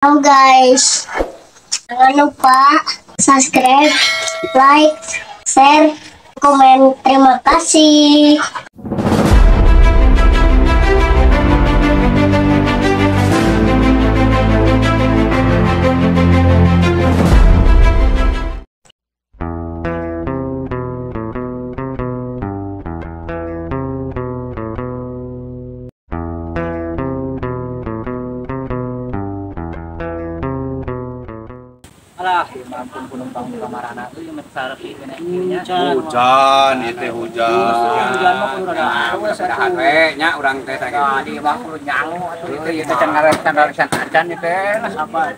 Halo guys, jangan lupa subscribe, like, share, komen. Terima kasih. Alah, mampun penumpang di kamarana tuh yang sarap ieu nya. Hujan, ieu teh hujan. Hujan mah kudu rada mudah-mudahan we nya urang teh teh. Nah, di mah kudu nyangu atuh ieu teh can ngaresan acan ieu teh. Sabar.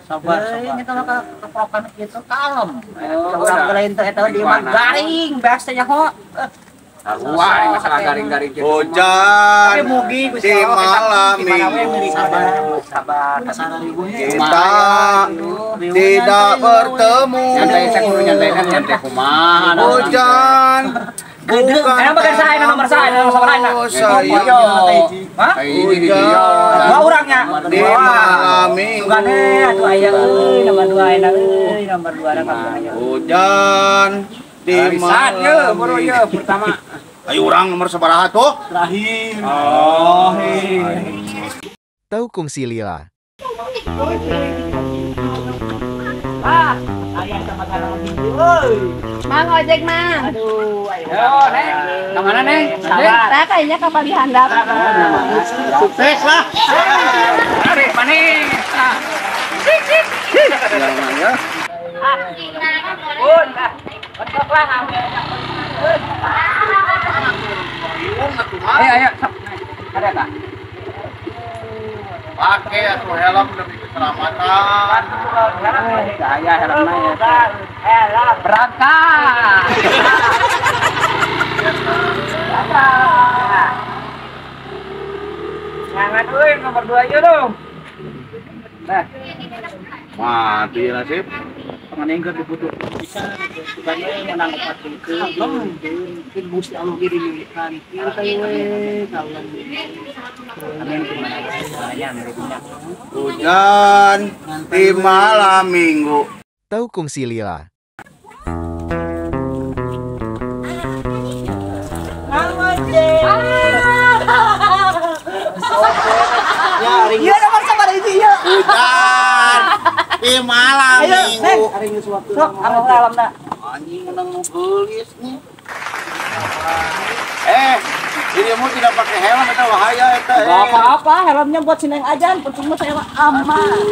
Sabar, sabar. Ini kalau keprokan kitu kalem. Urang lain teh eta di mah garing beas teh nyaho. Sarua ini masalah garing-garing gitu. Hujan di malam minggu. Sabar, kita tidak bertemu. Nyantai saya kudu nyantai kan nyantai kumaha. Hujan. Bukan bukan saya nomor saya nomor sabaraha. Hah? Hujan. Dua orangnya. Di malam minggu. Sugane atuh aya euy nomor 2 enak euy nomor 2 na. Hujan di malam minggu. Pertama. Ayo orang nomor sabaraha tuh? Terakhir. Oh. Tahu kungsi lila. Ah, aya sama kana gitu euy. Mang ojek mang. Aduh, ayo. Yo, Neng. Ka mana, Neng? Sabar. Kayaknya kapal dihandap. Sukses lah. Tarik manis. Bun, bentok lah ambil. Ayo, ayo. Ada tak? Pakai atau helm demi keselamatan. Saya helmnya ya. Helm berangkat. Jangan euy nomor 2 aja dong. Nah. Mati nasib. Pengen dibutuh bisa sebenarnya menang empat itu Gusti Allah diri kan hujan di malam minggu. Tahu kungsi lila. Iya nomor sabar ini ya. Hujan di malam minggu. Sok, alam dah. Anjing menang nu geulis nih. Ini mau tidak pakai helm eta bahaya eta. Enggak apa-apa, helmnya buat si Neng aja, percuma saya mah aman.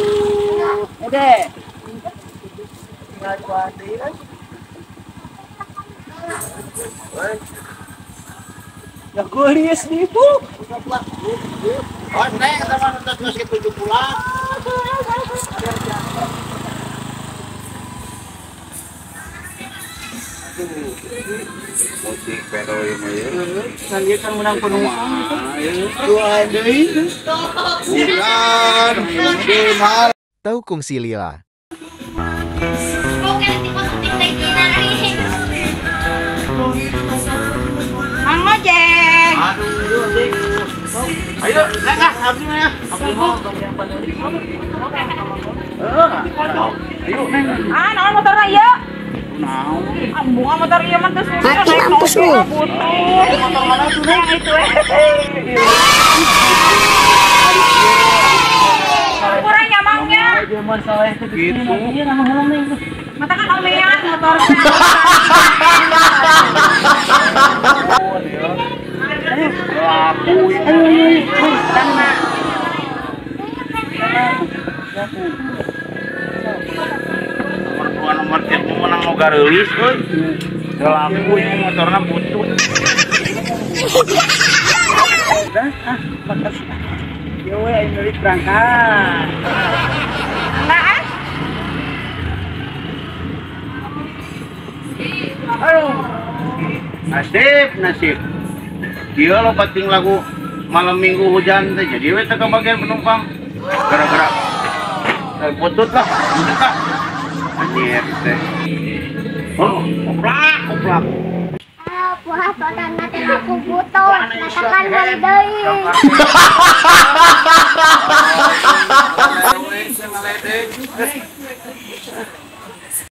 Udah. Ya geulis nih tuh. Oh, Neng eta mah geus 70. Musik pero ieu mah ieu. Kan dia kan menang penumpang itu. Dua deui. Bukan di malam. Tahu kungsi lila. Mang ojek. Aduh. Ayo, Neng ah, abdi mah ya. Abdi mah bagian paling. Ayo, Neng. Ah, naon motorna ieu? Naon? Ambung motor ieu mah teu susah. Mati mampus lu. Motor mana tuh yang itu eh. Kurang nyamangnya. Gitu. Mata kan omean motornya. Laku ini. Nomor 2 nomor 3 menang mau gareulis euy. Laku ini motorna butut. Udah, ah, makasih. Yo we aing berangkat. Enggak ah. Aduh. Nasib, nasib. Dia lo pating lagu malam minggu hujan teh jadi we teh kebagian penumpang. Gara-gara butut lah. Anjir teh. Oh, koplak, koplak. Puas otana teh laku butut, katakan meuli deui.